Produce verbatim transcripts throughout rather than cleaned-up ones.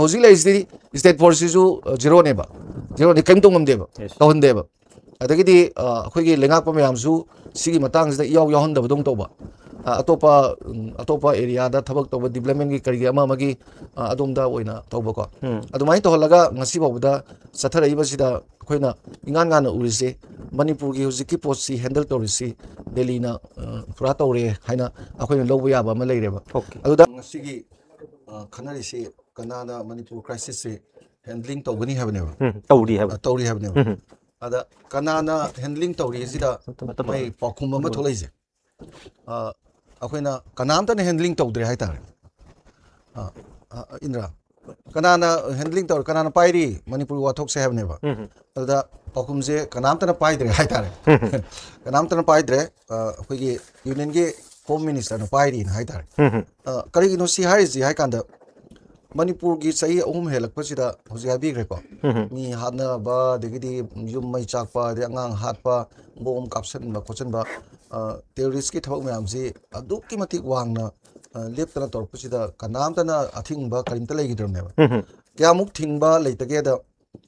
ꯍꯧꯖꯤꯛ ꯂꯩꯔꯤꯁꯤꯗꯤ ꯁ꯭ꯇꯦꯠ ꯐꯣꯔꯁꯁꯤꯁꯨ ꯖꯤꯔꯣꯅꯦꯕ, ꯖꯤꯔꯣꯅꯦ, ꯀꯔꯤꯝ ꯇꯧꯉꯝꯗꯦꯕ, Yes. ꯇꯧꯍꯟꯗꯦꯕ꯫ ꯑꯗꯒꯤꯗꯤ ꯑ, ꯑꯩꯈꯣꯏꯒꯤ ꯂꯩꯉꯥꯛꯄ ꯃꯌꯥꯝꯁꯨ ꯁꯤꯒꯤ ꯃꯇꯥꯡꯁꯤꯗ ꯏꯌꯥꯎ ꯌꯥꯎꯍꯟꯗꯕꯗꯧꯅ ꯇꯧꯕ꯫ ꯑ, ꯑꯇꯣꯞꯄ ꯎꯝ, ꯑꯇꯣꯞꯄ ꯑꯦꯔꯤꯌꯥꯗ ꯊꯕꯛ ꯇꯧꯕ, ꯗꯤꯕ꯭ꯂꯞꯃꯦꯟꯒꯤ ꯀꯔꯤꯒꯤ ꯑꯃ ꯑꯃꯒꯤ ꯑ, ꯑꯗꯣꯝꯗ ꯑꯣꯏꯅ ꯇꯧꯕꯀꯣ꯫ ꯎꯝ. ꯑꯗꯨꯃꯥꯏꯅ ꯇꯧꯍꯜꯂꯒ ꯉꯁꯤ ꯐꯥꯎꯕꯗ ꯆꯠꯊꯔꯛꯏꯕꯁꯤꯗ ꯑꯩꯈꯣꯏꯅ ꯏꯉꯥꯟ ꯉꯥꯟꯅ ꯎꯔꯤꯁꯦ, ꯃꯅꯤꯄꯨꯔꯒꯤ ꯍꯧꯖꯤꯛꯀꯤ ꯄꯣꯠꯁꯤ ꯍꯦꯟꯗꯜ ꯇꯧꯔꯤꯁꯤ ꯗꯦꯜꯂꯤꯅ ꯑ, ꯄꯨꯔꯥ ꯇꯧꯔꯦ ꯍꯥꯏꯅ ꯑꯩꯈꯣꯏꯅ ꯂꯧꯕ ꯌꯥꯕ ꯑꯃ ꯂꯩꯔꯦꯕ꯫ Okay. ꯑꯗꯨꯗ ꯉꯁꯤꯒꯤ ꯑ, ꯈꯟꯅꯔꯤꯁꯤ ꯀꯅꯥꯅ ꯃꯅꯤꯄꯨꯔ ꯀ꯭ꯔꯥꯏꯁꯤꯁꯁꯤ ꯍꯦꯟꯗꯂꯤꯡ ꯇꯧꯒꯅꯤ ꯍꯥꯏꯕꯅꯦꯕ꯫ ꯎꯝ, ꯇꯧꯔꯤ ꯍꯥꯏꯕ. ꯑ, ꯇꯧꯔꯤ ꯍꯥꯏꯕꯅꯦꯕ꯫ ꯎꯝ. ꯑꯗ ꯀꯅꯥꯅ ꯍꯦꯟꯗꯂꯤꯡ ꯇꯧꯔꯤꯁꯤꯗ ꯃꯇꯝ, ꯃꯇꯝ. ꯃꯩ ꯄꯥꯎꯈꯨꯝ ꯑꯃ ꯊꯣꯛꯂꯛꯏꯁꯦ, ꯑ, ꯑꯩꯈꯣꯏꯅ ꯀꯅꯥꯝꯇꯅ ꯍꯦꯟꯗꯂꯤꯡ ꯇꯧꯗ꯭ꯔꯦ ꯍꯥꯏꯇꯥꯔꯦ꯫ ꯑ, ꯑ, ꯏꯟꯗ꯭ꯔꯥ, ꯀꯅꯥꯅ ꯍꯦꯟꯗꯂꯤꯡ ꯇꯧꯔꯤ, ꯀꯅꯥꯅ ꯄꯥꯏꯔꯤ ꯃꯅꯤꯄꯨꯔꯒꯤ ꯋꯥꯊꯣꯛꯁꯦ ꯍꯥꯏꯕꯅꯦꯕ꯫ ꯎꯝ. ꯑꯗꯨꯗ ꯄꯥꯎꯈꯨꯝꯁꯦ ꯀꯅꯥꯝꯇꯅ ꯄꯥꯏꯗ꯭ꯔꯦ ꯍꯥꯏꯇꯥꯔꯦ꯫ ꯀꯅꯥꯝꯇꯅ ꯄꯥꯏꯗ꯭ꯔꯦ꯫ ꯑ, ꯑꯩꯈꯣꯏꯒꯤ ꯌꯨꯅꯤꯌꯟꯒꯤ ꯍꯣꯝ ꯃꯤꯅꯤꯁꯇꯔꯅ ꯄꯥꯏꯔꯤꯅ ꯍꯥꯏꯇꯥꯔꯦ꯫ ꯎꯝ. ꯑ, ꯀꯔꯤꯒꯤꯅꯣ ꯁꯤ ꯍꯥꯏꯔꯤꯁꯤ ꯍꯥꯏ ꯀꯥꯟꯗ, ꯃꯅꯤꯄꯨꯔꯒꯤ ꯆꯍꯤ ꯑꯍꯨꯝ ꯍꯦꯜꯂꯛꯄꯁꯤꯗ ꯍꯧꯖꯤꯛ ꯍꯥꯏꯕꯤꯈ꯭ꯔꯦꯀꯣ, ꯎꯝ. ꯃꯤ ꯍꯥꯠꯅꯕ, ꯑꯗꯒꯤꯗꯤ ꯌꯨꯝ ꯃꯩ ꯆꯥꯛꯄ, ꯑꯗꯩ ꯑꯉꯥꯡ ꯍꯥꯠꯄ, ꯕꯣꯝ ꯀꯥꯞꯁꯤꯟꯕ ꯈꯣꯠꯆꯤꯟꯕ, ꯑ, ꯇꯦꯔꯣꯔꯤꯁꯀꯤ ꯊꯕꯛ ꯃꯌꯥꯝꯁꯤ ꯑꯗꯨꯛꯀꯤ ꯃꯇꯤꯛ ꯋꯥꯡꯅ ꯑ, ꯂꯦꯞꯇꯅ ꯇꯧꯔꯛꯄꯁꯤꯗ ꯀꯅꯥꯝꯇꯅ ꯑꯊꯤꯡꯕ ꯀꯔꯤꯝꯇ ꯂꯩꯈꯤꯗ꯭ꯔꯕꯅꯦꯕ꯫ ꯎꯝ. ꯀꯌꯥꯃꯨꯛ ꯊꯤꯡꯕ ꯂꯩꯇꯒꯦꯗ,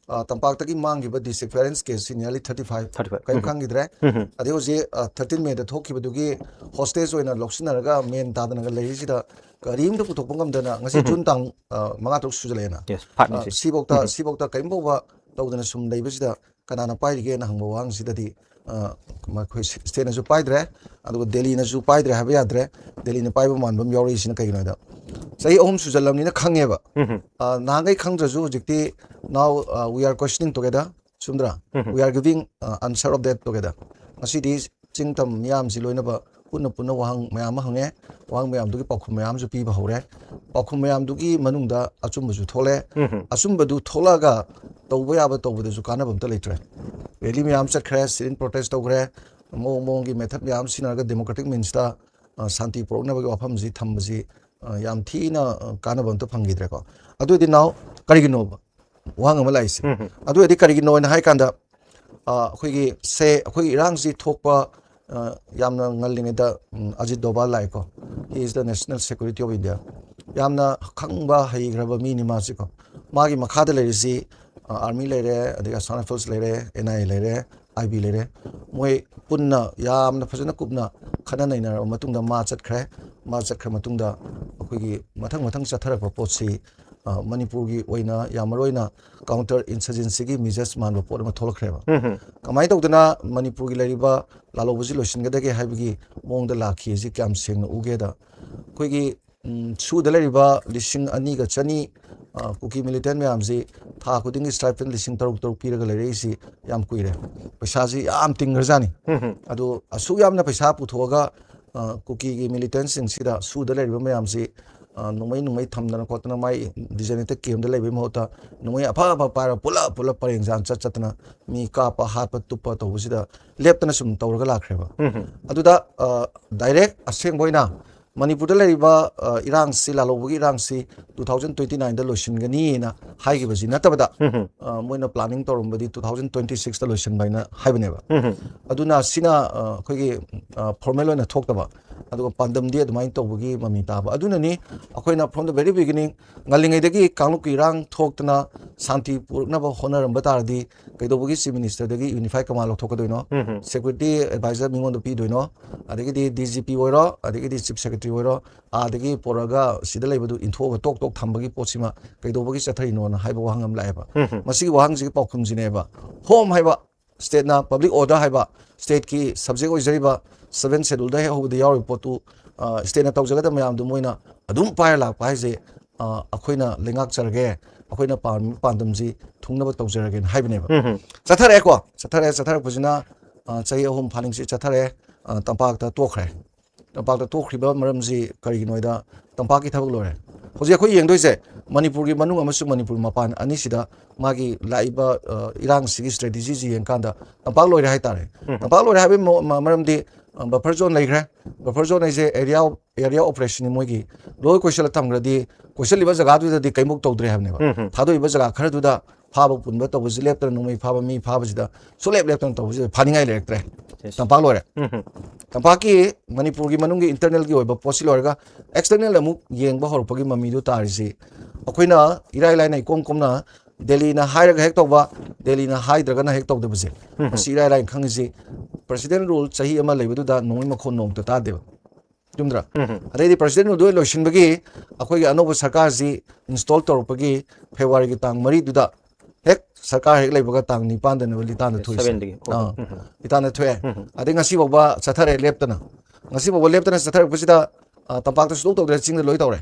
ꯑ, ꯇꯝꯄꯥꯛꯇꯒꯤ ꯃꯥꯡꯈꯤꯕ ꯗꯤꯁꯑꯦꯄꯤꯌꯔꯦꯟꯁ ꯀꯦꯁꯁꯤ nearly thirty five, Thirty five. ꯀꯔꯤꯝ ꯎꯝ. ꯈꯪꯈꯤꯗ꯭ꯔꯦ꯫ ꯎꯝ. ꯑꯗꯩ ꯍꯧꯖꯤꯛ, ꯑ, thirteen ꯃꯦꯗ ꯊꯣꯛꯈꯤꯕꯗꯨꯒꯤ ꯍꯣꯁꯇꯦꯖ ꯑꯣꯏꯅ ꯂꯧꯁꯤꯟꯅꯔꯒ ꯃꯦꯟ ꯇꯥꯗꯅꯒ ꯂꯩꯔꯤꯁꯤꯗ ꯀꯔꯤꯝꯇ ꯄꯨꯊꯣꯛꯄ ꯉꯝꯗꯅ ꯉꯁꯤ ꯎꯝ. ꯖꯨꯟ ꯇꯥꯡ, ꯑ, ꯃꯉꯥ ꯇꯔꯨꯛ ꯁꯨꯖꯜꯂꯛꯑꯦꯅ꯫ Yes, ꯐꯥꯠꯂꯤ ꯑ, ꯁꯤ. ꯁꯤꯐꯧꯇ, ꯎꯝ. ꯁꯤꯐꯧꯇ ꯀꯔꯤꯝ ꯐꯥꯎꯕ ꯇꯧꯗꯅ ꯁꯨꯝ ꯂꯩꯕꯁꯤꯗ ꯀꯅꯥꯅ ꯄꯥꯏꯔꯤꯒꯦꯅ ꯍꯪꯕ ꯋꯥꯍꯪꯁꯤꯗꯗꯤ, ꯑ, ꯃꯈꯣꯏ ꯁꯤ-, ꯁ꯭ꯇꯦꯠꯅꯁꯨ ꯄꯥꯏꯗ꯭ꯔꯦ, ꯑꯗꯨꯒ ꯗꯦꯜꯂꯤꯅꯁꯨ ꯄꯥꯏꯗ꯭ꯔꯦ ꯍꯥꯏꯕ ꯌꯥꯗ꯭ꯔꯦ꯫ ꯗꯦꯜꯂꯤꯅ ꯄꯥꯏꯕ ꯃꯥꯟꯕ ꯑꯃ ꯌꯥꯎꯔꯛꯏꯁꯤꯅ ꯀꯩꯒꯤꯅꯣ ꯍꯥꯏꯗ, ꯆꯍꯤ ꯑꯍꯨꯝ ꯁꯨꯖꯜꯂꯝꯅꯤꯅ ꯈꯪꯉꯦꯕ꯫ ꯎꯝ. ꯑ, ꯅꯍꯥꯟꯈꯩ ꯈꯪꯗ꯭ꯔꯁꯨ ꯍꯧꯖꯤꯛꯇꯤ now, ꯑ, we are questioning together, ꯆꯨꯝꯗ꯭ꯔꯥ? Um. We are giving, ꯑ, answer of that together. ꯉꯁꯤꯗꯤ ꯆꯤꯡ ꯇꯝ ꯃꯤꯌꯥꯝꯁꯤ ꯂꯣꯏꯅꯕ ꯄꯨꯟꯅ ꯄꯨꯟꯅ ꯋꯥꯍꯪ ꯃꯌꯥꯝ ꯑꯃ ꯍꯪꯉꯦ꯫ ꯋꯥꯍꯪ ꯃꯌꯥꯝꯗꯨꯒꯤ ꯄꯥꯎꯈꯨꯝ ꯃꯌꯥꯝꯁꯨ ꯄꯤꯕ ꯍꯧꯔꯦ꯫ ꯄꯥꯎꯈꯨꯝ ꯃꯌꯥꯝꯗꯨꯒꯤ ꯃꯅꯨꯡꯗ ꯑꯆꯨꯝꯕꯁꯨ ꯊꯣꯛꯂꯛꯑꯦ꯫ ꯎꯝ. ꯑꯆꯨꯝꯕꯗꯨ ꯊꯣꯛꯂꯛꯑꯒ ꯇꯧꯕ ꯌꯥꯕ ꯇꯧꯕꯗꯁꯨ ꯀꯥꯟꯅꯕ ꯑꯝꯇ ꯂꯩꯇ꯭ꯔꯦ꯫ ꯔꯦꯂꯤ ꯃꯌꯥꯝ ꯆꯠꯈ꯭ꯔꯦ, sit-in protest ꯇꯧꯈ꯭ꯔꯦ, ꯃꯑꯣꯡ ꯃꯑꯣꯡꯒꯤ ꯃꯦꯊꯠ ꯃꯌꯥꯝ ꯁꯤꯖꯤꯟꯅꯔꯒ ꯗꯦꯃꯣꯀ꯭ꯔꯦꯇꯤꯛ ꯃꯤꯟꯁꯇ, ꯑ, ꯁꯥꯟꯇꯤ ꯄꯨꯔꯛꯅꯕꯒꯤ ꯋꯥꯐꯝꯁꯤ ꯊꯝꯕꯁꯤ, ꯑ, ꯌꯥꯝ ꯊꯤꯅ, ꯑ, ꯀꯥꯟꯅꯕ ꯑꯝꯇ ꯐꯪꯈꯤꯗ꯭ꯔꯦꯀꯣ꯫ ꯑꯗꯨ ꯑꯣꯏꯗꯤ now ꯀꯔꯤꯒꯤꯅꯣꯕ ꯋꯥꯍꯪ ꯑꯃ ꯂꯥꯛꯏꯁꯦ? ꯎꯝ. ꯑꯗꯨ ꯑꯣꯏꯔꯗꯤ ꯀꯔꯤꯒꯤꯅꯣ ꯍꯥꯏꯅ ꯍꯥꯏ ꯀꯥꯟꯗ, ꯑ, ꯑꯩꯈꯣꯏꯒꯤ ꯁꯦ, ꯑꯩꯈꯣꯏꯒꯤ ꯏꯔꯥꯡꯁꯤ ꯊꯣꯛꯄ, ꯑ, ꯌꯥꯝꯅ ꯉꯜꯂꯤꯉꯩꯗ, ꯎꯝ, Ajit ꯗꯣꯚꯥꯜ ꯂꯥꯛꯑꯦꯀꯣ, he is the national security of India꯫ ꯌꯥꯝꯅ ꯈꯪꯕ ꯍꯩꯈ꯭ꯔꯕ ꯃꯤꯅꯤ ꯃꯥꯁꯤꯀꯣ꯫ ꯃꯥꯒꯤ ꯃꯈꯥꯗ ꯂꯩꯔꯤꯁꯤ, ꯑ, Army ꯂꯩꯔꯦ, ꯑꯗꯒꯤ Assam Rifles ꯂꯩꯔꯦ, N I A ꯂꯩꯔꯦ, I B ꯂꯩꯔꯦ꯫ ꯃꯣꯏ ꯄꯨꯟꯅ ꯌꯥꯝꯅ ꯐꯖꯅ ꯀꯨꯞꯅ ꯈꯟꯅ ꯅꯩꯅꯔꯕ ꯃꯇꯨꯡꯗ ꯃꯥ ꯆꯠꯈ꯭ꯔꯦ꯫ ꯃꯥ ꯆꯠꯈ꯭ꯔ ꯃꯇꯨꯡꯗ ꯑꯩꯈꯣꯏꯒꯤ ꯃꯊꯪ ꯃꯊꯪ ꯆꯠꯊꯔꯛꯄ ꯄꯣꯠꯁꯤ, ꯑ, ꯃꯅꯤꯄꯨꯔꯒꯤ ꯑꯣꯏꯅ ꯌꯥꯝ ꯃꯔꯨ ꯑꯣꯏꯅ counter insurgencyꯒꯤ measures ꯃꯥꯟꯕ ꯄꯣꯠ ꯑꯃ ꯊꯣꯛꯂꯛꯈ꯭ꯔꯦꯕ꯫ ꯎꯝ ꯍꯝ꯫ ꯀꯃꯥꯏꯅ ꯇꯧꯗꯅ ꯃꯅꯤꯄꯨꯔꯒꯤ ꯂꯩꯔꯤꯕ ꯂꯥꯜꯍꯧꯕꯁꯤ ꯂꯣꯏꯁꯤꯟꯒꯗꯒꯦ ꯍꯥꯏꯕꯒꯤ ꯃꯑꯣꯡꯗ ꯂꯥꯛꯈꯤ ꯑꯁꯤ ꯀꯌꯥꯝ ꯁꯦꯡꯅ ꯎꯒꯦꯗ, ꯑꯩꯈꯣꯏꯒꯤ, ꯎꯝ, ꯁꯨꯗ ꯂꯩꯔꯤꯕ ꯂꯤꯁꯤꯡ ꯑꯅꯤꯒ ꯆꯅꯤ, ꯑ, ꯀꯨꯀꯤ militant ꯃꯌꯥꯝꯁꯤ ꯊꯥ ꯈꯨꯗꯤꯡꯒꯤ stipend ꯂꯤꯁꯤꯡ ꯇꯔꯨꯛ ꯇꯔꯨꯛ ꯄꯤꯔꯒ ꯂꯩꯔꯛꯏꯁꯤ ꯌꯥꯝ ꯀꯨꯏꯔꯦ꯫ ꯄꯩꯁꯥꯁꯤ ꯌꯥꯝ ꯇꯤꯡꯈ꯭ꯔꯖꯥꯠꯅꯤ꯫ ꯎꯝ ꯍꯝ꯫ ꯑꯗꯨ ꯑꯁꯨꯛ ꯌꯥꯝꯅ ꯄꯩꯁꯥ ꯄꯨꯊꯣꯛꯑꯒ, ꯑ, ꯀꯨꯀꯤꯒꯤ militantꯁꯤꯡꯁꯤꯗ ꯁꯨꯗ ꯂꯩꯔꯤꯕ ꯃꯌꯥꯝꯁꯤ, ꯑ, ꯅꯣꯡꯃꯩ ꯅꯨꯡꯃꯩ ꯊꯝꯗꯅ ꯈꯣꯠꯇꯅ ꯃꯥꯏ designated campꯇ ꯂꯩꯕꯒꯤ ꯃꯍꯨꯠꯇ ꯅꯣꯡꯃꯩ ꯑꯐ ꯑꯐ ꯄꯥꯏꯔꯒ ꯄꯨꯂꯞ ꯄꯨꯂꯞ ꯄꯔꯦꯡ ꯁꯥꯟ ꯆꯠ ꯆꯠꯇꯅ ꯃꯤ ꯀꯥꯞꯄ ꯍꯥꯠꯄ ꯇꯨꯞꯄ ꯇꯧꯕꯁꯤꯗ ꯂꯦꯞꯇꯅ ꯁꯨꯝ ꯇꯧꯔꯒ ꯂꯥꯛꯈ꯭ꯔꯦꯕ꯫ ꯎꯝ ꯍꯝ꯫ ꯑꯗꯨꯗ, ꯑ, direct ꯑꯁꯦꯡꯕ ꯑꯣꯏꯅ ꯃꯅꯤꯄꯨꯔꯗ ꯂꯩꯔꯤꯕ, ꯑ, ꯏꯔꯥꯡꯁꯤ, ꯂꯥꯜꯍꯧꯕꯒꯤ ꯏꯔꯥꯡꯁꯤ two thousand twenty nineꯗ ꯂꯣꯏꯁꯤꯟꯒꯅꯤꯅ ꯍꯥꯏꯈꯤꯕꯁꯤ ꯅꯠꯇꯕꯗ, ꯎꯝ ꯍꯝ꯫ ꯑ, ꯃꯣꯏꯅ planning ꯇꯧꯔꯝꯕꯗꯤ two thousand twenty sixꯇ ꯂꯣꯏꯁꯤꯟꯕ ꯍꯥꯏꯅ ꯍꯥꯏꯕꯅꯦꯕ꯫ ꯎꯝ ꯍꯝ꯫ ꯑꯗꯨꯅ ꯁꯤꯅ, ꯑ, ꯑꯩꯈꯣꯏꯒꯤ, ꯑ, formal ꯑꯣꯏꯅ ꯊꯣꯛꯇꯕ, ꯑꯗꯨꯒ ꯄꯥꯟꯗꯝꯗꯤ ꯑꯗꯨꯃꯥꯏꯅ ꯇꯧꯕꯒꯤ ꯃꯃꯤ ꯇꯥꯕ꯫ ꯑꯗꯨꯅꯅꯤ ꯑꯩꯈꯣꯏꯅ from the very beginning, ꯉꯜꯂꯤꯉꯩꯗꯒꯤ ꯀꯥꯡꯂꯨꯞꯀꯤ ꯏꯔꯥꯡ ꯊꯣꯛꯇꯅ ꯁꯥꯟꯇꯤ ꯄꯨꯔꯛꯅꯕ ꯍꯣꯠꯅꯔꯝꯕ ꯇꯥꯔꯗꯤ ꯀꯩꯗꯧꯕꯒꯤ Chief Ministerꯗꯒꯤ unified command ꯂꯧꯊꯣꯛꯀꯗꯣꯏꯅꯣ? ꯎꯝ ꯍꯝ꯫ Security advisor ꯃꯤꯉꯣꯟꯗ ꯄꯤꯗꯣꯏꯅꯣ? ꯑꯗꯒꯤꯗꯤ D G P ꯑꯣꯏꯔꯣ, ꯑꯗꯒꯤꯗꯤ Chief Secretary ꯑꯣꯏꯔꯣ, ꯑꯥꯗꯒꯤ ꯄꯨꯔꯛꯑꯒ ꯁꯤꯗ ꯂꯩꯕꯗꯨ ꯏꯟꯊꯣꯛꯑꯒ ꯇꯣꯛ ꯇꯣꯛ ꯊꯝꯕꯒꯤ ꯄꯣꯠꯁꯤꯃ ꯀꯩꯗꯧꯕꯒꯤ ꯆꯠꯊꯔꯤꯅꯣꯅ ꯍꯥꯏꯕ ꯋꯥꯍꯪ ꯑꯃ ꯂꯥꯛꯑꯦꯕ꯫ ꯎꯝ ꯍꯝ꯫ ꯃꯁꯤꯒꯤ ꯋꯥꯍꯪꯁꯤꯒꯤ ꯄꯥꯎꯈꯨꯝꯁꯤꯅꯦꯕ, ꯍꯣꯝ ꯍꯥꯏꯕ stateꯅ, public order ꯍꯥꯏꯕ stateꯀꯤ subject ꯑꯣꯏꯖꯔꯤꯕ seven scheduleꯗ ꯍꯦꯛ ꯍꯧꯕꯗ ꯌꯥꯎꯔꯤꯕ ꯄꯣꯠꯇꯨ, ꯑ, stateꯅ ꯇꯧꯖꯒꯗꯕ ꯃꯌꯥꯝꯗꯨ ꯃꯣꯏꯅ ꯑꯗꯨꯝ ꯄꯥꯏꯔ ꯂꯥꯛꯄ ꯍꯥꯏꯁꯦ, ꯑ, ꯑꯩꯈꯣꯏꯅ ꯂꯩꯉꯥꯛꯆꯔꯒꯦ, ꯑꯩꯈꯣꯏꯅ ꯄꯥꯝꯃꯤꯕ ꯄꯥꯟꯗꯝꯁꯤ ꯊꯨꯡꯅꯕ ꯇꯧꯖꯔꯒꯦꯅ ꯍꯥꯏꯕꯅꯦꯕ꯫ ꯎꯝ ꯍꯝ꯫ ꯆꯠꯊꯔꯛꯑꯦꯀꯣ, ꯆꯠꯊꯔꯛꯑꯦ, ꯆꯠꯊꯔꯛꯄꯁꯤꯅ, ꯑ, ꯆꯍꯤ ꯑꯍꯨꯝ ꯐꯥꯅꯤꯡꯁꯤ ꯆꯠꯊꯔꯛꯑꯦ, ꯑ, ꯇꯝꯄꯥꯛꯇ ꯇꯣꯛꯈ꯭ꯔꯦ꯫ ꯇꯝꯄꯥꯛꯇ ꯇꯣꯛꯈ꯭ꯔꯤꯕ ꯃꯔꯝꯁꯤ ꯀꯔꯤꯒꯤꯅꯣ ꯍꯥꯏꯗ, ꯇꯝꯄꯥꯛꯀꯤ ꯊꯕꯛ ꯂꯣꯏꯔꯦ꯫ ꯍꯧꯖꯤꯛ ꯑꯩꯈꯣꯏ ꯌꯦꯡꯗꯣꯏꯁꯦ ꯃꯅꯤꯄꯨꯔꯒꯤ ꯃꯅꯨꯡ ꯑꯃꯁꯨꯡ ꯃꯅꯤꯄꯨꯔ ꯃꯄꯥꯟ ꯑꯅꯤꯁꯤꯗ ꯃꯥꯒꯤ ꯂꯥꯛꯏꯕ, ꯑ, ꯏꯔꯥꯡꯁꯤꯒꯤ strategyꯁꯤ ꯌꯦꯡꯀꯥꯟꯗ ꯇꯝꯄꯥꯛ ꯂꯣꯏꯔꯦ ꯍꯥꯏꯇꯥꯔꯦ꯫ ꯎꯝ꯫ ꯇꯝꯄꯥꯛ ꯂꯣꯏꯔꯦ ꯍꯥꯏꯕꯒꯤ ꯃ-, ꯃ-, ꯃꯔꯝꯗꯤ, ꯑ, buffer zone ꯂꯩꯈ꯭ꯔꯦ꯫ Buffer zone ꯍꯥꯏꯁꯦ area of, area of operationꯅꯤ ꯃꯣꯏꯒꯤ꯫ ꯂꯣꯏ ꯀꯣꯏꯁꯜꯂ ꯊꯝꯈ꯭ꯔꯗꯤ ꯀꯣꯏꯁꯜꯂꯤꯕ ꯖꯒꯥꯗꯨꯗꯗꯤ ꯀꯩꯃꯨꯛ ꯇꯧꯗ꯭ꯔꯦ ꯍꯥꯏꯕꯅꯦꯕ꯫ ꯎꯝ ꯍꯝ꯫ ꯊꯥꯗꯣꯛꯏꯕ ꯖꯒꯥ ꯈꯔꯗꯨꯗ ꯐꯥꯕ ꯄꯨꯟꯕ ꯇꯧꯕꯁꯤ ꯂꯦꯞꯇꯅ, ꯅꯣꯡꯃꯩ ꯐꯥꯕ, ꯃꯤ ꯐꯥꯕꯁꯤꯗ ꯁꯨꯡꯂꯦꯞ ꯂꯦꯞꯇꯅ ꯇꯧꯕꯁꯤꯗ ꯐꯥꯅꯤꯡꯉꯥꯏ ꯂꯩꯔꯛꯇ꯭ꯔꯦ꯫ Yes. ꯇꯝꯄꯥꯛ ꯂꯣꯏꯔꯦ꯫ ꯎꯝ. ꯇꯝꯄꯥꯛꯀꯤ ꯃꯅꯤꯄꯨꯔꯒꯤ ꯃꯅꯨꯡꯒꯤ internalꯒꯤ ꯑꯣꯏꯕ ꯄꯣꯠꯁꯤ ꯂꯣꯏꯔꯒ external ꯑꯃꯨꯛ ꯌꯦꯡꯕ ꯍꯧꯔꯛꯄꯒꯤ ꯃꯃꯤꯗꯨ ꯇꯥꯔꯤꯁꯤ, ꯑꯩꯈꯣꯏꯅ ꯏꯔꯥꯏ ꯂꯥꯏꯅ ꯏꯀꯣꯝ ꯀꯣꯝꯅ ꯗꯦꯜꯂꯤꯅ ꯍꯥꯏꯔꯒ ꯍꯦꯛ ꯇꯧꯕ, ꯗꯦꯜꯂꯤꯅ ꯍꯥꯏꯗ꯭ꯔꯒꯅ ꯍꯦꯛ ꯇꯧꯗꯕꯁꯦ, ꯃꯁꯤ ꯏꯔꯥꯏ ꯂꯥꯏꯅ ꯈꯪꯉꯤꯁꯤ president rule ꯆꯍꯤ ꯑꯃ ꯂꯩꯕꯗꯨꯗ ꯅꯣꯡꯃꯩ ꯃꯈꯣꯟ ꯅꯣꯡꯃꯇ ꯇꯥꯗꯦꯕ꯫ ꯆꯨꯝꯗ꯭ꯔꯥ? ꯑꯗꯩꯗꯤ president rule ꯂꯣꯏꯁꯤꯟꯕꯒꯤ ꯑꯩꯈꯣꯏꯒꯤ ꯑꯅꯧꯕ ꯁꯔꯀꯥꯔꯁꯤ install ꯇꯧꯔꯛꯄꯒꯤ ꯐꯦꯕ꯭ꯔꯨꯋꯥꯔꯤꯒꯤ ꯇꯥꯡ ꯃꯔꯤꯗꯨꯗ ꯍꯦꯛ ꯁꯔꯀꯥꯔ ꯍꯦꯛ ꯂꯩꯕꯒ ꯇꯥꯡ ꯅꯤꯄꯥꯟꯗꯅꯦꯕ ꯂꯤꯇꯥꯟꯗ ꯊꯣꯛꯏꯁꯦ꯫ Sevenꯗꯒꯤ꯫ ꯑꯥ, ꯂꯤꯇꯥꯟꯗ ꯊꯣꯛꯑꯦ꯫ ꯑꯗꯩ ꯉꯁꯤ ꯐꯥꯎꯕ ꯆꯠꯊꯔꯦ ꯂꯦꯞꯇꯅ꯫ ꯉꯁꯤ ꯐꯥꯎꯕ ꯂꯦꯞꯇꯅ ꯆꯠꯊꯔꯛꯄꯁꯤꯗ, ꯑ, ꯇꯝꯄꯥꯛꯇ ꯁꯨꯡꯇꯧ ꯇꯧꯗ꯭ꯔꯦ, ꯆꯤꯡꯗ ꯂꯣꯏ ꯇꯧꯔꯦ꯫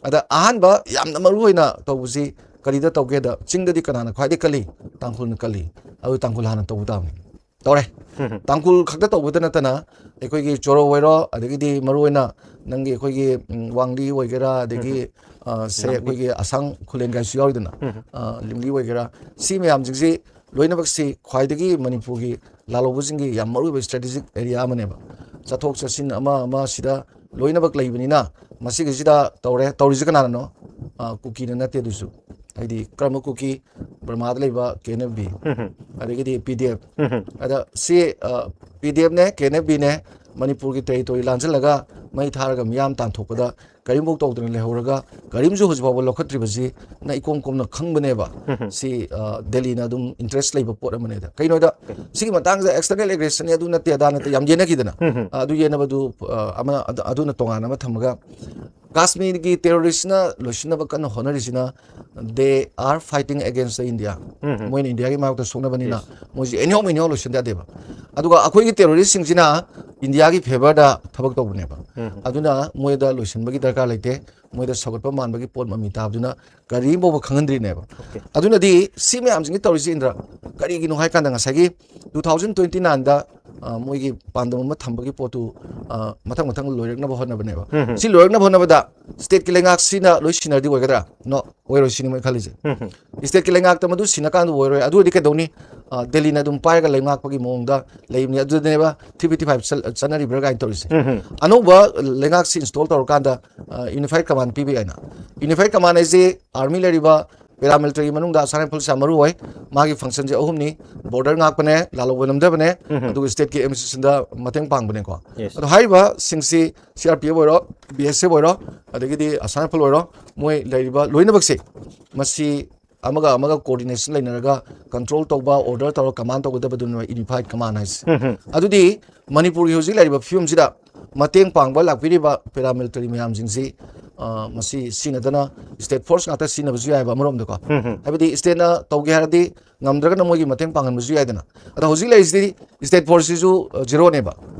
ꯑꯗ ꯑꯍꯥꯟꯕ ꯌꯥꯝꯅ ꯃꯔꯨ ꯑꯣꯏꯅ ꯇꯧꯕꯁꯤ ꯀꯔꯤꯗ ꯇꯧꯒꯦꯗ, ꯆꯤꯡꯗꯗꯤ ꯀꯅꯥꯅ ꯈ꯭ꯋꯥꯏꯗꯒꯤ ꯀꯜꯂꯤ? ꯇꯥꯡꯈꯨꯜꯅ ꯀꯜꯂꯤ꯫ ꯑꯗꯨ ꯇꯥꯡꯈꯨꯜ ꯍꯥꯟꯅ ꯇꯧꯕ ꯇꯥꯕꯅꯤ꯫ ꯇꯧꯔꯦ꯫ ꯇꯥꯡꯈꯨꯜ ꯈꯛꯇ ꯇꯧꯕꯗ ꯅꯠꯇꯅ ꯑꯩꯈꯣꯏꯒꯤ ꯆꯣꯔꯣ ꯑꯣꯏꯔꯣ, ꯑꯗꯒꯤꯗꯤ ꯃꯔꯨ ꯑꯣꯏꯅ ꯅꯪꯒꯤ ꯑꯩꯈꯣꯏꯒꯤ, ꯎꯝ, ꯋꯥꯡꯂꯤ ꯑꯣꯏꯒꯦꯔꯥ, ꯑꯗꯒꯤ, ꯑ, ꯁꯦ ꯑꯩꯈꯣꯏꯒꯤ ꯑꯁꯥꯡ ꯈꯨꯂꯦꯟ ꯀꯥꯏꯁꯨ ꯌꯥꯎꯔꯤꯗꯅ, ꯑ, ꯂꯤꯡꯂꯤ ꯑꯣꯏꯒꯦꯔꯥ, ꯁꯤ ꯃꯌꯥꯝꯁꯤꯡꯁꯤ ꯂꯣꯏꯅꯃꯛꯁꯤ ꯈ꯭ꯋꯥꯏꯗꯒꯤ ꯃꯅꯤꯄꯨꯔꯒꯤ ꯂꯥꯜꯍꯧꯕꯁꯤꯡꯒꯤ ꯌꯥꯝ ꯃꯔꯨꯑꯣꯏꯕ strategic area ꯑꯃꯅꯦꯕ꯫ ꯆꯠꯊꯣꯛ ꯆꯠꯁꯤꯟ ꯑꯃ ꯑꯃ ꯁꯤꯗ ꯂꯣꯏꯅꯃꯛ ꯂꯩꯕꯅꯤꯅ ꯃꯁꯤꯒꯤꯁꯤꯗ ꯇꯧꯔꯦ꯫ ꯇꯧꯔꯤꯁꯤ ꯀꯅꯥꯅꯅꯣ? ꯑ, ꯀꯨꯀꯤꯅ ꯅꯠꯇꯦ꯫ ꯑꯗꯨꯁꯨ ꯍꯥꯏꯗꯤ ꯀꯔꯝꯕ ꯀꯨꯀꯤ? ꯕꯔꯃꯥꯗ ꯂꯩꯕ K N F B, ꯑꯗꯒꯤꯗꯤ P D F꯫ ꯑꯗ ꯁꯤ, ꯑ, P D F ꯅꯦ, K N F B ꯅꯦ, ꯃꯅꯤꯄꯨꯔꯒꯤ territory ꯂꯥꯟꯁꯤꯜꯂꯒ ꯃꯩ ꯊꯥꯔꯒ ꯃꯤꯌꯥꯝ ꯇꯥꯟꯊꯣꯛꯄꯗ ꯀꯔꯤꯝꯐꯥꯎ ꯇꯧꯗꯅ ꯂꯩꯍꯧꯔꯒ ꯀꯔꯤꯝꯁꯨ ꯍꯧꯖꯤꯛ ꯐꯥꯎꯕ ꯂꯧꯈꯠꯇ꯭ꯔꯤꯕꯁꯤ ꯅ ꯏꯀꯣꯝ ꯀꯣꯝꯅ ꯈꯪꯕꯅꯦꯕ꯫ ꯁꯤ, ꯑ, ꯗꯦꯜꯂꯤꯅ ꯑꯗꯨꯝ interest ꯂꯩꯕ ꯄꯣꯠ ꯑꯃꯅꯦꯗ꯫ ꯀꯩꯅꯣꯗ ꯁꯤꯒꯤ ꯃꯇꯥꯡꯁꯤꯗ external aggression ꯅꯤ, ꯑꯗꯨ ꯅꯠꯇꯦ, ꯑꯗꯥ ꯅꯠꯇꯦ, ꯌꯥꯝ ꯌꯦꯠꯅꯈꯤꯗꯅ꯫ ꯑ, ꯑꯗꯨ ꯌꯦꯠꯅꯕꯗꯨ, ꯑ, ꯑꯃ, ꯑꯗꯨ, ꯑꯗꯨꯅ ꯇꯣꯉꯥꯟꯅ ꯑꯃ ꯊꯝꯃꯒ, ꯀꯥꯁꯃꯤꯔꯒꯤ terrorist ꯅ ꯂꯣꯏꯁꯤꯟꯅꯕ ꯀꯟꯅ ꯍꯣꯠꯅꯔꯤꯁꯤꯅ, they are fighting against the India꯫ ꯃꯣꯏꯅ ꯏꯟꯗꯤꯌꯥꯒꯤ ꯃꯥꯌꯣꯛꯇ ꯁꯣꯛꯅꯕꯅꯤꯅ ꯃꯣꯏꯁꯤ anyhow anyhow ꯂꯣꯏꯁꯤꯟꯗ ꯌꯥꯗꯦꯕ꯫ ꯑꯗꯨꯒ ꯑꯩꯈꯣꯏꯒꯤ terrorist ꯁꯤꯡꯁꯤꯅ ꯏꯟꯗꯤꯌꯥꯒꯤ favour ꯗ ꯊꯕꯛ ꯇꯧꯕꯅꯦꯕ꯫ ꯑꯗꯨꯅ ꯃꯣꯏꯗ ꯂꯣꯏꯁꯤꯟꯕꯒꯤ ꯗꯔꯀꯥꯔ ꯂꯩꯇꯦ꯫ ꯃꯣꯏꯗ ꯁꯧꯒꯠꯄ ꯃꯥꯟꯕꯒꯤ ꯄꯣꯠ ꯃꯃꯤ ꯇꯥꯕꯗꯨꯅ ꯀꯔꯤꯝ ꯐꯥꯎꯕ ꯈꯪꯍꯟꯗ꯭ꯔꯤꯅꯦꯕ꯫ ꯑꯗꯨꯅꯗꯤ ꯁꯤ ꯃꯌꯥꯝꯁꯤꯡꯁꯤ ꯇꯧꯔꯤꯁꯤ, ꯏꯟꯗ꯭ꯔ, ꯀꯔꯤꯒꯤꯅꯣ ꯍꯥꯏ ꯀꯥꯟꯗ ꯉꯁꯥꯏꯒꯤ two thousand twenty nine ꯗ, ꯑ, ꯃꯣꯏꯒꯤ ꯄꯥꯟꯗꯝ ꯑꯃ ꯊꯝꯕꯒꯤ ꯄꯣꯠꯇꯨ, ꯑ, ꯃꯊꯪ ꯃꯊꯪ ꯂꯣꯏꯔꯛꯅꯕ ꯍꯣꯠꯅꯕꯅꯦꯕ꯫ ꯁꯤ ꯂꯣꯏꯔꯛꯅꯕ ꯍꯣꯠꯅꯕꯗ state ꯀꯤ ꯂꯩꯉꯥꯛꯁꯤꯅ ꯂꯣꯏ ꯁꯤꯟꯅꯔꯗꯤ ꯑꯣꯏꯒꯗ꯭ꯔꯥ? No, ꯑꯣꯏꯔꯣꯏ ꯁꯤꯅꯤ ꯃꯣꯏ ꯈꯜꯂꯤꯁꯦ꯫ State ꯀꯤ ꯂꯩꯉꯥꯛꯇ ꯃꯗꯨ ꯁꯤꯟꯅꯀꯥꯟꯗ ꯑꯣꯏꯔꯣꯏ꯫ ꯑꯗꯨ ꯑꯣꯏꯔꯗꯤ ꯀꯩꯗꯧꯅꯤ? ꯑ, ꯗꯦꯜꯂꯤꯅ ꯑꯗꯨꯝ ꯄꯥꯏꯔꯒ ꯂꯩꯉꯥꯛꯄꯒꯤ ꯃꯑꯣꯡꯗ ꯂꯩꯕꯅꯤ꯫ ꯑꯗꯨꯗꯅꯦꯕ three fifty five ꯆꯠ-, ꯆꯠꯅꯔꯤꯕ꯭ꯔꯥ ꯀꯥꯏꯅ ꯇꯧꯔꯤꯁꯦ꯫ ꯑꯅꯧꯕ ꯂꯩꯉꯥꯛꯁꯤ install ꯇꯧꯔꯀꯥꯟꯗ, ꯑ, unified command ꯄꯤꯕ ꯌꯥꯏꯅ꯫ Unified command ꯍꯥꯏꯁꯦ army ꯂꯩꯔꯤꯕ, Paramilitary ꯃꯅꯨꯡꯗ ꯑꯁꯥꯝ ꯔꯥꯏꯐꯜꯁ ꯌꯥꯝ ꯃꯔꯨ ꯑꯣꯏ꯫ ꯃꯥꯒꯤ ꯐꯪꯁꯟꯁꯦ ꯑꯍꯨꯝꯅꯤ: ꯕꯣꯔꯗꯔ ꯉꯥꯛꯄꯅꯦ, ꯂꯥꯜꯍꯧꯕ ꯅꯝꯊꯕꯅꯦ, ꯎꯝ. ꯑꯗꯨꯒ ꯁ꯭ꯇꯦꯠꯀꯤ ꯑꯦꯗꯃꯤꯅꯤꯁꯇ꯭ꯔꯦꯁꯟꯗ ꯃꯇꯦꯡ ꯄꯥꯡꯕꯅꯦꯀꯣ꯫ Yes. ꯑꯗꯣ ꯍꯥꯏꯔꯤꯕꯁꯤꯡꯁꯤ ꯁꯤ ꯑꯥꯔ ꯄꯤ ꯑꯦꯐ ꯑꯣꯏꯔꯣ, ꯕꯤ ꯑꯦꯁ ꯑꯦꯐ ꯑꯣꯏꯔꯣ, ꯑꯗꯒꯤꯗꯤ ꯑꯁꯥꯝ ꯔꯥꯏꯐꯜ ꯑꯣꯏꯔꯣ, ꯃꯣꯏ ꯂꯩꯔꯤꯕ ꯂꯣꯏꯅꯃꯛꯁꯦ ꯃꯁꯤ ꯑꯃꯒ ꯑꯃꯒ ꯀꯣꯑꯣꯔꯗꯤꯅꯦꯁꯟ ꯂꯩꯅꯔꯒ ꯀꯟꯇ꯭ꯔꯣꯜ ꯇꯧꯕ, ꯑꯣꯔꯗꯔ ꯇꯧꯔꯒ ꯀꯃꯥꯟ ꯇꯧꯒꯗꯕꯗꯨꯅ ꯌꯨꯅꯤꯐꯥꯏꯠ ꯀꯃꯥꯟ ꯍꯥꯏꯁꯦ꯫ ꯎꯝ, ꯎꯝ. ꯑꯗꯨꯗꯤ ꯃꯅꯤꯄꯨꯔꯒꯤ ꯍꯧꯖꯤꯛ ꯂꯩꯔꯤꯕ ꯐꯤꯕꯝꯁꯤꯗ ꯃꯇꯦꯡ ꯄꯥꯡꯕ ꯂꯥꯛꯄꯤꯔꯤꯕ ꯄꯦꯔꯥꯃꯤꯂꯤꯇꯔꯤ ꯃꯌꯥꯝꯁꯤꯡꯁꯤ, ꯑ, ꯃꯁꯤ ꯁꯤꯖꯤꯟꯅꯗꯅ ꯁ꯭ꯇꯦꯠ ꯐꯣꯔꯁ ꯉꯥꯛꯇ ꯁꯤꯖꯤꯟꯅꯕꯁꯨ ꯌꯥꯏꯑꯕ ꯑꯃꯔꯣꯝꯗꯀꯣ꯫ ꯎꯝ, ꯎꯝ. ꯍꯥꯏꯕꯗꯤ ꯁ꯭ꯇꯦꯠꯅ ꯇꯧꯒꯦ ꯍꯥꯏꯔꯗꯤ ꯉꯝꯗ꯭ꯔꯒꯅ ꯃꯣꯏꯒꯤ ꯃꯇꯦꯡ ꯄꯥꯡꯍꯟꯕꯁꯨ ꯌꯥꯏꯗꯅ꯫ ꯑꯗꯣ ꯍꯧꯖꯤꯛ ꯂꯩꯔꯤꯁꯤꯗꯤ ꯁ꯭ꯇꯦꯠ ꯐꯣꯔꯁꯁꯤꯁꯨ, ꯑ, ꯖꯤꯔꯣꯅꯦꯕ꯫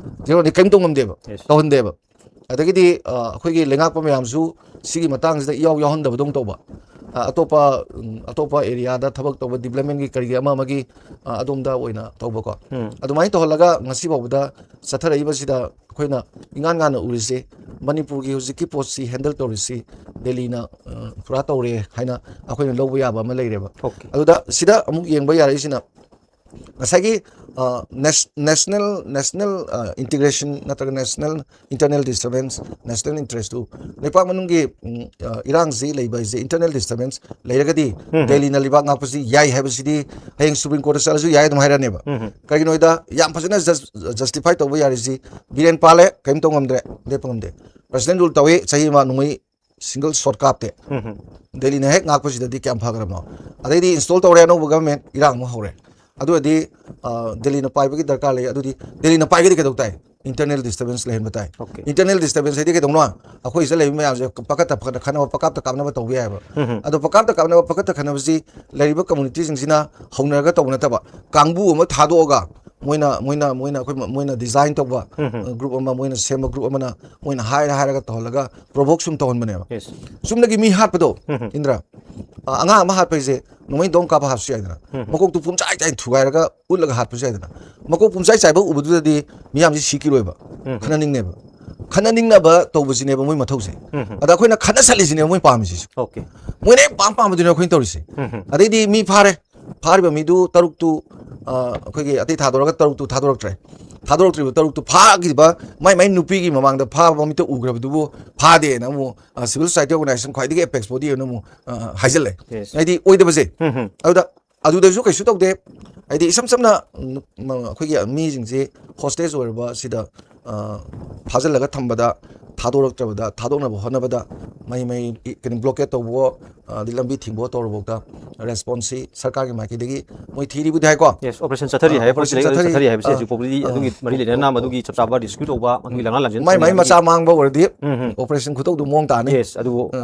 ꯖꯤꯔꯣꯅꯤ, ꯀꯔꯤꯝ ꯇꯧ ꯉꯝꯗꯦꯕ, Yes. ꯇꯧꯍꯟꯗꯦꯕ꯫ ꯑꯗꯒꯤꯗꯤ, ꯑ, ꯑꯩꯈꯣꯏꯒꯤ ꯂꯩꯉꯥꯛꯄ ꯃꯌꯥꯝꯁꯨ ꯁꯤꯒꯤ ꯃꯇꯥꯡꯁꯤꯗ ꯏꯌꯥꯎ ꯌꯥꯎꯍꯟꯗꯕꯗꯧꯅ ꯇꯧꯕ꯫ ꯑ, ꯑꯇꯣꯞꯄ, ꯎꯝ, ꯑꯇꯣꯞꯄ ꯑꯦꯔꯤꯌꯥꯗ ꯊꯕꯛ ꯇꯧꯕ, ꯗꯤꯕ꯭ꯂꯞꯃꯦꯟꯒꯤ ꯀꯔꯤꯒꯤ ꯑꯃ ꯑꯃꯒꯤ, ꯑ, ꯑꯗꯣꯝꯗ ꯑꯣꯏꯅ ꯇꯧꯕꯀꯣ꯫ ꯎꯝ. ꯑꯗꯨꯃꯥꯏꯅ ꯇꯧꯍꯜꯂꯒ ꯉꯁꯤ ꯐꯥꯎꯕꯗ ꯆꯠꯊꯔꯛꯏꯕꯁꯤꯗ ꯑꯩꯈꯣꯏꯅ ꯏꯉꯥꯟ ꯉꯥꯟꯅ ꯎꯔꯤꯁꯤ, ꯃꯅꯤꯄꯨꯔꯒꯤ ꯍꯧꯖꯤꯛꯀꯤ ꯄꯣꯠꯁꯤ ꯍꯦꯟꯗꯜ ꯇꯧꯔꯤꯁꯤ ꯗꯦꯜꯂꯤꯅ, ꯑ, ꯄꯨꯔꯥ ꯇꯧꯔꯦ ꯍꯥꯏꯅ ꯑꯩꯈꯣꯏꯅ ꯂꯧꯕ ꯌꯥꯕ ꯑꯃ ꯂꯩꯔꯦꯕ꯫ Okay. ꯑꯗꯨꯗ ꯁꯤꯗ ꯑꯃꯨꯛ ꯌꯦꯡꯕ ꯌꯥꯔꯛꯏꯁꯤꯅ ꯉꯁꯥꯏꯒꯤ, ꯑ, ꯅꯦꯁ-, ꯅꯦꯁꯅꯦꯜ, ꯅꯦꯁꯅꯦꯜ, ꯑ, ꯏꯟꯇꯤꯒ꯭ꯔꯦꯁꯟ ꯅꯠꯇ꯭ꯔꯒ ꯅꯦꯁꯅꯦꯜ ꯏꯟꯇꯔꯅꯦꯜ ꯗꯤꯁꯇꯔꯕꯦꯟꯁ, ꯅꯦꯁꯅꯦꯜ ꯏꯟꯇꯔꯦꯁꯇꯨ, ꯂꯩꯄꯥꯛ ꯃꯅꯨꯡꯒꯤ, ꯎꯝ, ꯑ, ꯏꯔꯥꯡꯁꯤ ꯂꯩꯕ ꯍꯥꯏꯁꯦ, ꯏꯟꯇꯔꯅꯦꯜ ꯗꯤꯁꯇꯔꯕꯦꯟꯁ ꯂꯩꯔꯒꯗꯤ ꯎꯝ. ꯗꯦꯜꯂꯤꯅ ꯂꯩꯕꯥꯛ ꯉꯥꯛꯄꯁꯤ ꯌꯥꯏ ꯍꯥꯏꯕꯁꯤꯗꯤ ꯍꯌꯦꯡ ꯁꯨꯄ꯭ꯔꯤꯝ ꯀꯣꯔꯠꯇ ꯆꯠꯂꯁꯨ ꯌꯥꯏ ꯑꯗꯨꯝ ꯍꯥꯏꯔꯅꯦꯕ꯫ ꯎꯝ. ꯀꯩꯒꯤꯅꯣꯗ ꯌꯥꯝ ꯐꯖꯅ ꯖꯁ-, ꯖꯁꯇꯤꯐꯥꯏ ꯇꯧꯕ ꯌꯥꯔꯤꯁꯤ, ꯕꯤꯔꯦꯟ ꯄꯥꯜꯂꯦ, ꯀꯔꯤꯝ ꯇꯧ ꯉꯝꯗ꯭ꯔꯦ, ꯂꯦꯞꯄ ꯉꯝꯗꯦ꯫ ꯄ꯭ꯔꯁꯤꯗꯦꯟ ꯔꯨꯜ ꯇꯧꯏ, ꯆꯍꯤ ꯑꯃ ꯅꯣꯡꯃꯩ ꯁꯤꯡꯒꯜ ꯁꯣꯠ ꯀꯥꯞꯇꯦ꯫ ꯎꯝ. ꯗꯦꯜꯂꯤꯅ ꯍꯦꯛ ꯉꯥꯛꯄꯁꯤꯗꯗꯤ ꯀꯌꯥꯝ ꯐꯈ꯭ꯔꯕꯅꯣ? ꯑꯗꯩꯗꯤ ꯏꯟꯁꯇꯣꯜ ꯇꯧꯔꯦ ꯑꯅꯧꯕ ꯒꯚꯔꯟꯃꯦꯟꯠ, ꯏꯔꯥꯡ ꯑꯃꯨꯛ ꯍꯧꯔꯦ꯫ ꯑꯗꯨ ꯑꯣꯏꯔꯗꯤ, ꯑ, ꯗꯦꯜꯂꯤꯅ ꯄꯥꯏꯕꯒꯤ ꯗꯔꯀꯥꯔ ꯂꯩ꯫ ꯑꯗꯨꯗꯤ ꯗꯦꯜꯂꯤꯅ ꯄꯥꯏꯒꯗꯤ ꯀꯩꯗꯧ ꯇꯥꯏ? ꯏꯟꯇꯔꯅꯦꯜ ꯗꯤꯁꯇꯔꯕꯦꯟꯁ ꯂꯩꯍꯟꯕ ꯇꯥꯏ꯫ Okay. ꯏꯟꯇꯔꯅꯦꯜ ꯗꯤꯁꯇꯔꯕꯦꯟꯁ ꯍꯥꯏꯗꯤ ꯀꯩꯗꯧꯅꯣ? ꯑꯩꯈꯣꯏ ꯁꯤꯗ ꯂꯩꯕ ꯃꯌꯥꯝꯁꯦ ꯄꯀꯠꯇ ꯄꯀꯠꯇ ꯈꯠꯅꯕ, ꯄꯀꯥꯞꯇ ꯀꯥꯞꯅꯕ ꯇꯧꯕ ꯌꯥꯏꯑꯕ꯫ ꯎꯝ. ꯑꯗꯣ ꯄꯀꯥꯞꯇ ꯀꯥꯞꯅꯕ, ꯄꯀꯠꯇ ꯈꯠꯅꯕꯁꯤ ꯂꯩꯔꯤꯕ ꯀꯝꯃꯨꯅꯤꯇꯤꯁꯤꯡꯁꯤꯅ ꯍꯧꯅꯔꯒ ꯇꯧꯕ ꯅꯠꯇꯕ, ꯀꯥꯡꯕꯨ ꯑꯃ ꯊꯥꯗꯣꯛꯑꯒ ꯃꯣꯏꯅ, ꯃꯣꯏꯅ, ꯃꯣꯏꯅ ꯑꯩꯈꯣꯏ, ꯃꯣꯏꯅ ꯗꯤꯖꯥꯏꯟ ꯇꯧꯕ, ꯎꯝ. ꯑ, ꯒ꯭ꯔꯨꯞ ꯑꯃ, ꯃꯣꯏꯅ ꯁꯦꯝꯕ ꯒ꯭ꯔꯨꯞ ꯑꯃꯅ ꯃꯣꯏꯅ ꯍꯥꯏꯔ ꯍꯥꯏꯔꯒ ꯇꯧꯍꯜꯂꯒ ꯄ꯭ꯔꯣꯚꯣꯛ ꯁꯨꯝ ꯇꯧꯍꯟꯕꯅꯦꯕ꯫ Yes. ꯆꯨꯝꯅꯒꯤ ꯃꯤ ꯍꯥꯠꯄꯗꯣ, ꯎꯝ. ꯏꯟꯗ꯭ꯔ, ꯑ, ꯑꯉꯥꯡ ꯑꯃ ꯍꯥꯠꯄ ꯍꯥꯏꯁꯦ ꯅꯣꯡꯃꯩ ꯗꯣꯝ ꯀꯥꯞꯄ ꯍꯥꯠꯄꯁꯨ ꯌꯥꯏꯗꯅ, ꯎꯝ. ꯃꯀꯣꯛꯇꯨ ꯄꯨꯝꯆꯥꯏ ꯆꯥꯏ ꯊꯨꯒꯥꯏꯔꯒ ꯎꯠꯂꯒ ꯍꯥꯠꯄꯁꯨ ꯌꯥꯏꯗꯅ꯫ ꯃꯀꯣꯛ ꯄꯨꯝꯆꯥꯏ ꯆꯥꯏꯕ ꯎꯕꯗꯨꯗꯗꯤ ꯃꯤꯌꯥꯝꯁꯤ ꯁꯤꯈꯤꯔꯣꯏꯕ, ꯎꯝ. ꯈꯟꯅꯅꯤꯡꯅꯦꯕ꯫ ꯈꯟꯅꯅꯤꯡꯅꯕ ꯇꯧꯕꯁꯤꯅꯦꯕ ꯃꯣꯏ ꯃꯊꯧꯁꯦ꯫ ꯎꯝ. ꯑꯗ ꯑꯩꯈꯣꯏꯅ ꯈꯠꯅꯁꯠꯂꯤꯁꯤꯅꯦꯕ ꯃꯣꯏ ꯄꯥꯝꯃꯤꯁꯤꯁꯨ꯫ Okay. ꯃꯣꯏꯅ ꯍꯦꯛ ꯄꯥꯝ ꯄꯥꯝꯕꯗꯨꯅꯦ ꯑꯩꯈꯣꯏꯅ ꯇꯧꯔꯤꯁꯦ꯫ ꯎꯝ. ꯑꯗꯩꯗꯤ ꯃꯤ ꯐꯥꯔꯦ, ꯐꯥꯔꯤꯕ ꯃꯤꯗꯨ ꯇꯔꯨꯛꯇꯨ, ꯑ, ꯑꯩꯈꯣꯏꯒꯤ ꯑꯇꯩ ꯊꯥꯗꯣꯔꯒ ꯇꯔꯨꯛꯇꯨ ꯊꯥꯗꯣꯔꯛꯇ꯭ꯔꯦ꯫ ꯊꯥꯗꯣꯔꯛꯇ꯭ꯔꯤꯕ ꯇꯔꯨꯛꯇꯨ ꯐꯥꯈꯤꯕ, ꯃꯥꯏ ꯃꯥꯏ ꯅꯨꯄꯤꯒꯤ ꯃꯃꯥꯡꯗ ꯐꯥꯕ ꯃꯤꯠꯇ ꯎꯈ꯭ꯔꯕꯗꯨꯕꯨ ꯐꯥꯗꯦꯅ ꯑꯃꯨꯛ ꯁꯤꯚꯤꯜ ꯁꯣꯁꯥꯏꯇꯤ ꯑꯣꯔꯒꯅꯥꯏꯖꯦꯁꯟ ꯈ꯭ꯋꯥꯏꯗꯒꯤ ꯑꯦꯄꯦꯛꯁ ꯕꯣꯗꯤ ꯑꯣꯏꯅ ꯑꯃꯨꯛ ꯑ, ꯍꯥꯏꯖꯤꯜꯂꯦ꯫ Yes. ꯍꯥꯏꯗꯤ ꯑꯣꯏꯗꯕꯁꯦ꯫ ꯎꯝ, ꯎꯝ꯫ ꯑꯗꯨꯗ ꯑꯗꯨꯗꯁꯨ ꯀꯩꯁꯨ ꯇꯧꯗꯦ꯫ ꯍꯥꯏꯗꯤ ꯏꯁꯝ ꯁꯝꯅ ꯎꯝ, ꯎꯝ, ꯑꯩꯈꯣꯏꯒꯤ ꯃꯤꯁꯤꯡꯁꯦ ꯍꯣꯁꯇꯦꯖ ꯑꯣꯏꯔꯕ ꯁꯤꯗ ꯑ, ꯐꯥꯖꯤꯜꯂꯒ ꯊꯝꯕꯗ, ꯊꯥꯗꯣꯔꯛꯇ꯭ꯔꯕꯗ, ꯊꯥꯗꯣꯛꯅꯕ ꯍꯣꯠꯅꯕꯗ ꯃꯩ ꯃꯩ ꯀꯩꯅꯣ ꯕ꯭ꯂꯣꯀꯦꯠ ꯇꯧꯕꯋꯣ, ꯑꯗꯩ ꯂꯝꯕꯤ ꯊꯤꯡꯕ ꯇꯧꯔꯕꯐꯥꯎꯗ ꯔꯦꯁꯄꯣꯟꯁꯁꯤ ꯁꯔꯀꯥꯔꯒꯤ ꯃꯥꯏꯀꯩꯗꯒꯤ ꯃꯣꯏ ꯊꯤꯔꯤꯕꯨꯗꯤ ꯍꯥꯏꯀꯣ꯫ ꯌꯦꯁ, ꯑꯣꯄꯔꯦꯁꯟ ꯆꯠꯊꯔꯤ ꯑ, ꯍꯥꯏ, ꯑꯣꯄꯔꯦꯁꯟ ꯄꯨꯂꯤꯁ ꯆꯠꯊꯔꯤ꯫ ꯆꯠꯊꯔꯤ ꯍꯥꯏꯕꯁꯦ ꯑ, ꯍꯧꯖꯤꯛꯐꯥꯎꯕꯗꯤ ꯑ, ꯑꯗꯨꯒꯤ ꯃꯔꯤ ꯂꯩꯅꯅ ꯃꯗꯨꯒꯤ ꯆꯞ ꯆꯥꯕ ꯔꯤꯁꯀ꯭ꯌꯨ ꯇꯧꯕ, ꯃꯗꯨꯒꯤ ꯂꯪꯂꯥ ꯂꯪꯖꯟ ꯃꯥꯏ ꯃꯥꯏ ꯊꯤꯡꯕꯒꯤ ꯃꯆꯥ ꯃꯥꯡꯕ ꯑꯣꯏꯔꯗꯤ ꯎꯝ, ꯎꯝ꯫ ꯑꯣꯄꯔꯦꯁꯟ ꯈꯨꯇꯧꯗꯨ ꯃꯑꯣꯡ ꯇꯥꯅꯤ꯫ ꯌꯦꯁ, ꯑꯗꯨꯕꯨ ꯑ꯫